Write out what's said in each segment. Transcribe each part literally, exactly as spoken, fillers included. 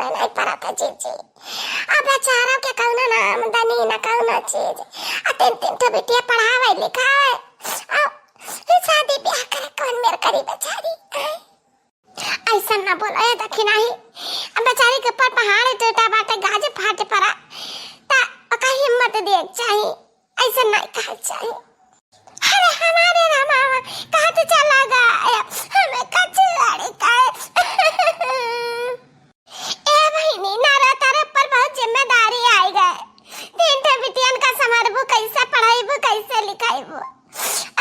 नहीं पड़त है जीजी। अब बेचारा के कौनो ना आमदनी, ना कौनो चीज। आ तीन, तीन ठो बिटिया पढ़ावे, लिखावे। आ ई शादी ब्याह करे कौन मेर करी बेचारी? आय। ऐसन ना बोलो ए दखिनाही। अब बेचारी के ऊपर पहाड़ टूटा बाटे, गाज फाट पड़ा। ता ओका हिम्मत दिए के चाही। ऐसन नहीं कहे के चाही। अरे हमारे रामा, कहाँ तो चला गया? हमें कचड़ी का। ए बहिनी, ना रो, तारे ऊपर बहुत जिम्मेदारी आई गए। तीन ठे बिटियन का संभालबू, कैसे पढ़ाईबू, कैसे लिखाईबू?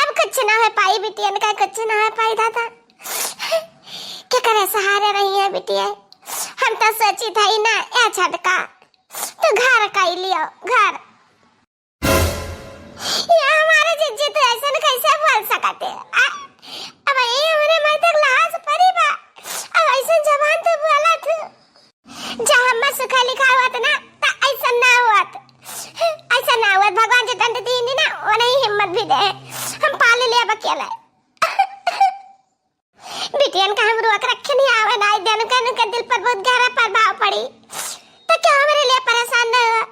अब कुछ ना हो पाई बिटियन का, कुछ ना हो पाई दादा। के करे सहारे रही है बिटिया? हम तो सोची था ही ना, ए झटका। तू घर कई लियो, घर। ये हमारे जिज्जी तो ऐसन कैसे बोल सकत है? आ, अब ये हमरे माई तक लाज परी बा। अब ऐसन जबान तो बोला तू। जहाँ हम्मा सुखा लिखा हुआ था ना, तो ऐसन ना हुआ था। ऐसन ना हुआ, भगवान जो दंड दी ना, वो नहीं हिम्मत भी दे। हम पाल लिया बकिया ला। बिटियन का हम रोक रखे नहीं आवे ना, आई देन का उनके दिल पर बहुत गहरा प्रभाव पड़ी। तो क्या हमरे लिए परेशान नहीं हुआ?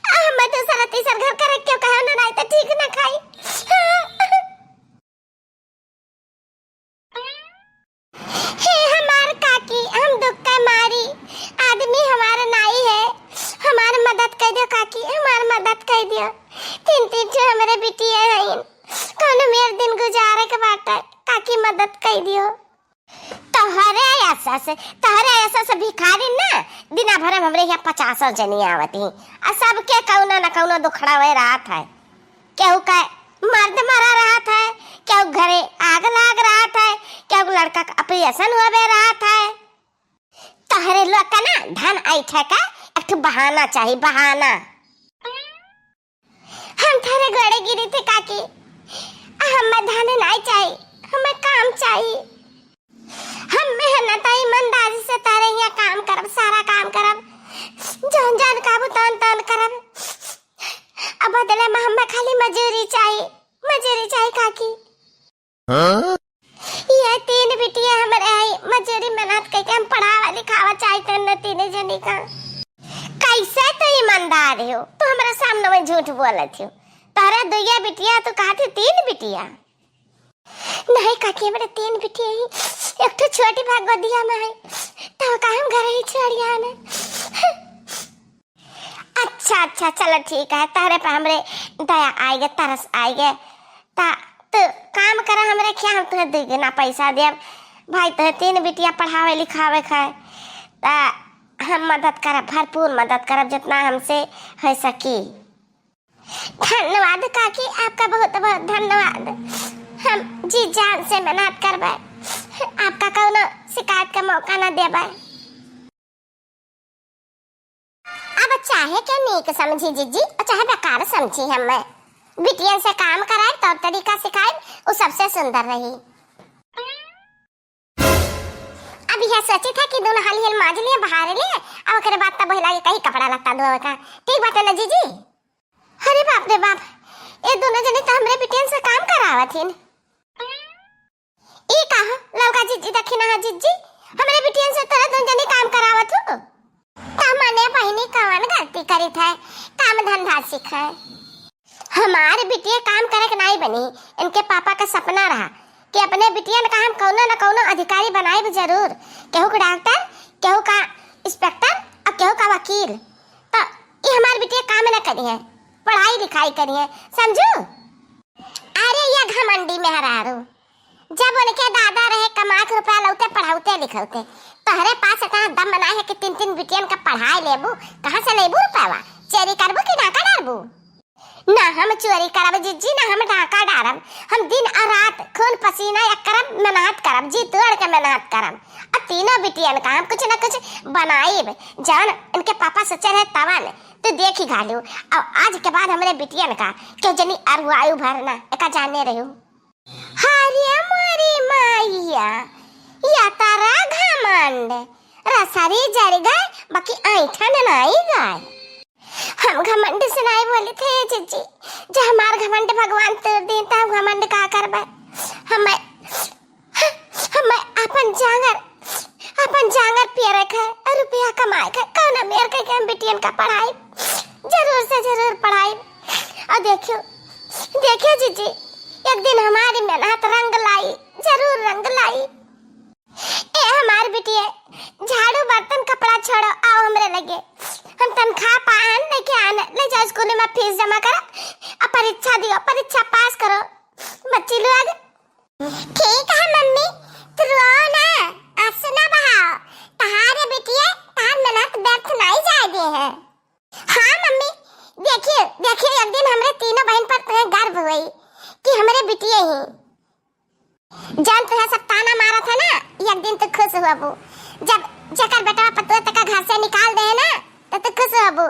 आ, हम दूसरा तीसरा घर का रख के कहो ना, नहीं तो ठीक ना खाई। हे हमार काकी, हम दुख के मारी, आदमी हमार नाई है, हमार मदद कर दियो काकी, हमार मदद कर दियो। तीन तीन ठो हमरे बिटिया हईन, कौनो मेर दिन गुजारे के बाटे, काकी मदद कर दियो। तोहरे ऐसा से, तोहरे ऐसा से भिखारी ना, दिना भर में हमरे यहाँ पचासों जनी आवत ही, आ सबके कौनो न कौनो दुखड़ा हुए रहत है। केहू का मर्द मरा रहत है, केहू घरे आग लाग रहत है, केहू लड़का का ऑपरेशन होवे रहत है। तोहरे लोग का ना धन ऐठे का एक ठो बहाना चाही, बहाना। हम थारे गोड़े गिरी थे काकी, हमें धन नाई चाही, हमें काम चाही। हम मेहनत आ ईमानदारी से तारे यहाँ काम करब, सारा काम करब, जौन जौन कहबू तौन तौन करब। अब बदले में हमें खाली मजूरी चाही, मजूरी चाही काकी। हाँ? ये तीन बिटिया हमरे आई, मजूरी मेहनत करके हम पढ़ावा लिखावा चाहते हैं न तीन जनी का। कैसे तू ईमानदार हो? तू हमारे सामने में झूठ बोलत हो। तोहरे दुइया बिटिया, तू कहत हो तीन बिटिया। नहीं काकी, हमरे तीन बिटिया ही, एक ठो छोटी भाग गोदिया में है, तो का हम घर ही छोड़िया ने। अच्छा, अच्छा, चलो ठीक है, तहरे पे हमरे दया आएगे, तरस आएगे। ता तू काम करा हमरे खिया, हम तुहे दुगुना पैसा देब। भाई, तुहे तीन बिटिया पढ़ावे लिखावे के है, ता हम मदद करब, भरपूर मदद करब, जितना हमसे हो सकी। धन्यवाद काकी, आपका बहुत बहुत धन्यवाद। हम जी जान से मेहनत करबे, आपका कौनो शिकायत का मौका ना देबे। अब चाहे के नीक समझी जीजी और चाहे बेकार समझी, हमें बिटियन से काम कराए, तौर तरीका सिखाए, वो सबसे सुंदर रही। अब यह सोची था कि दोनों हाली हिल माज लिए, बहार लिए, अब ओकरे बाद तब वही लागे कहीं कपड़ा लत्ता धोवे का। ठीक बात है ना जीजी? अरे बाप रे बाप, ये दोनों जने तो हमरे बिटियन से काम करावत हिन। ई का हो, ललका जिज्जी, दखिना हा जिज्जी, हमरे बिटियन से तोरा दोनों जने काम करावत हो? त मने बहिनी कवन गलती करित है, काम धंधा सीखे। हमार बिटिया काम करे के नाई बनी, इनके पापा का सपना रहा कि अपने बिटियन का हम कौनो न कौनो अधिकारी बनाइब जरूर, केहू का डॉक्टर, केहू का इंस्पेक्टर और केहू का वकील। तो ई हमार बिटिया काम न करी है, पढ़ाई लिखाई करी है, समझू? अरे ये घमंडी मेहरारू, जब उनके दादा रहे कमा के रुपया लौते पढ़ौते लिखौते, तोहरे पास इतना दम ना है कि तीन तीन बिटियन का पढ़ाई लेबू, कहाँ से लेबू रुपयावा? चोरी करबू कि डाका डारबू? ना हम चोरी करब जिज्जी, ना हम डाका डारब। हम दिन और रात खून पसीना एक करब, मेहनत करब, जी तोड़ के मेहनत करब। और तीनों बिटियन का हम कुछ ना कुछ बनाइब, जौन उनके पापा सोचे रहे तवन। तू देखी घालू, और आज के बाद हमरे बिटियन का क्यों जनी अरुआयु भरना, एका जाने रहू। हरे मोरी माइया, या तारा घमंड, रसरी जर गए, बाकी ऐठन नाई गए। हम घमंड से नाई बोले थे जिज्जी, जो हमार घमंड भगवान तोड़ दी, तो हम घमंड का करबे? हमें, हमें अपन जांगर, अपन जांगर पिए रखे, और रुपया कमाए के, कौन मेर के हम बिटियन का पढ़ाई, जरूर से जरूर पढ़ाई। और देखियो, देखियो जीजी, एक दिन हमारी मेहनत रंग लाई, जरूर रंग लाई। ए हमार बिटिया, झाड़ू बर्तन कपड़ा छोड़ो, आओ हमरे लगे। हम तनख्वाह पान लेके आने, ले जाओ स्कूल में फीस जमा करो, और परीक्षा दियो, परीक्षा पास करो बच्ची लोग। ठीक है मम्मी, तू रो ना, आंसू ना बहाओ। तहारे बिटिया, तहार मेहनत व्यर्थ नहीं जाए दे है। हाँ मम्मी, देखियो, देखियो, एक दिन हमरे तीनों बहन पर तुम्हें गर्व हुई कि हमरे बिटिया ही। जब तुहे सब ताना मारा था ना, एक दिन तू खुश होबू। जब जेकर बेटवा पतोह तका घर से निकाल दे ना, तो तू खुश होबू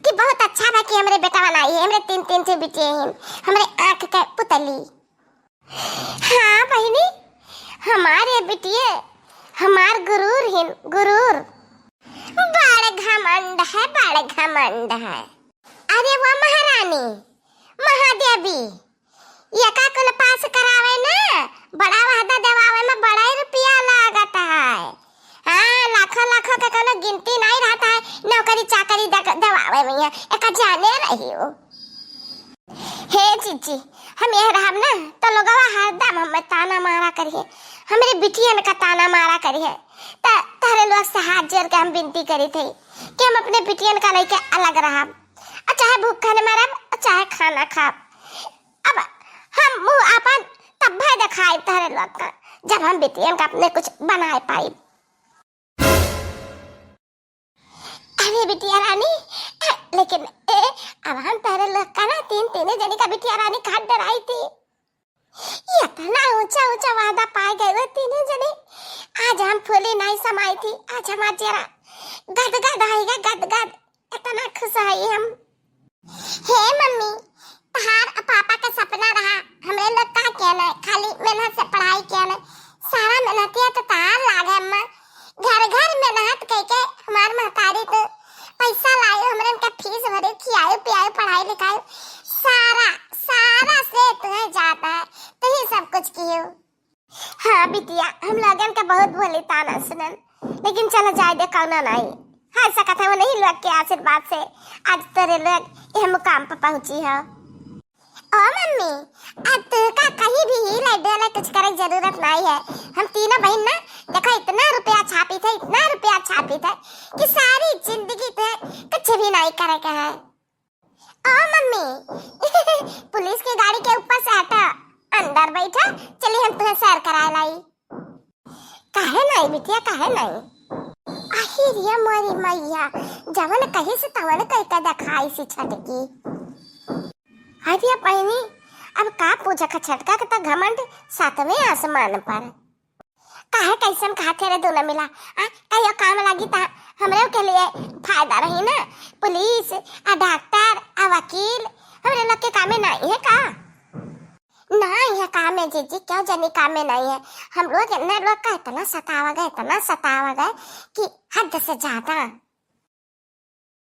कि बहुत अच्छा बा कि हमरे बेटवा नाई है, हमरे तीन तीन ठे बिटिया हिन, हमरे आँख के पुतली। हाँ बहिनी, हमारे बिटिया हमार गुरूर हिन, गुरूर। बड़ घमंड है, बड़ घमंड है। अरे वो महारानी, महादेवी, ये का कुल पास करावे ना, बड़ा वादा देवावे में बड़ा ही रुपया लागत है। हाँ, लाखों लाखों के कोनो गिनती नहीं रहता है, नौकरी चाकरी दे-, देवावे में है, एका जाने रही हो। हे जीजी, हम यह रहब ना, तो लोगवा हरदम हमें ताना मारा करिए, हमरे बिटियन का ताना मारा करिए। त तहरे लोग से हाथ जोड़ के हम विनती करी थे कि हम अपने बिटियन का लेके अलग रहब, और चाहे भूखन मरब, और चाहे खाना खाब। अब हम मुँह आपन तब्बे देखाई तहरे लोग का, जब हम बिटियन का अपने कुछ बनाए पाई। अरे बिटिया रानी, लेकिन ए, अब हम तहरे लोग का ना तीन, तीने जनी का बिटिया रानी का डराई थी। इतना ऊंचा ऊंचा वादा पाए गए वो तीने जनी। आज हम फूली नहीं समाई थी, आज हमार जेरा गदगद आएगा, गदगद। इतना खुश है हम। हे मम्मी, तहार पापा का सपना रहा, हमरे लोग का कहना है, खाली मेहनत से पढ़ाई कहना है, सारा मेहनतिया तो तहार लाग है अम्मा। घर घर मेहनत करके हमार महतारी तो पैसा लायो, हमरे उनका फीस भरे, खियायो पियायो, पढ़ाई लिखायो, सारा सारा से तुम्हें जाता है, तुही सब कुछ कियो। हाँ बिटिया, हम लोगन के बहुत बोली ताना सुनन, लेकिन चला जाए दे, कौनो नहीं। हाँ, सकत है वो नहीं लोग के आशीर्वाद से आज तोरे लोग यह मुकाम पर पहुँची हो। ओ मम्मी, अब तू का कहीं भी हीले डोले कुछ करे जरूरत नहीं है। हम तीनों बहन ना, देखो इतना रुपया छापी थे, इतना रुपया छापी थे कि सारी जिंदगी पे कुछ भी नहीं करे के है। ओ मम्मी, पुलिस की गाड़ी के ऊपर से हटा, अंदर बैठा, चली हम तुम्हें सैर कराए लाई। काहे नहीं बिटिया, काहे नहीं? आही रे मोरी मैया, जवन कही से तवन कह के देखाई सी छटकी। अरे बहिनी, अब का पूछा का छटका के त घमंड सातवें आसमान पर। काहे कैसन कहा थे रे दोनों मिला? आ, कहियो काम लागी ता हमरे के लिए फायदा रही ना। पुलिस, आ डॉक्टर, आ वकील, हमरे लोग के कामे नहीं है का? ना, यह कामे जीजी, क्यों जनी कामे नहीं है। हम लोग इन्ने लोग का इतना सतावा गए, इतना सतावा गए कि हद से ज्यादा।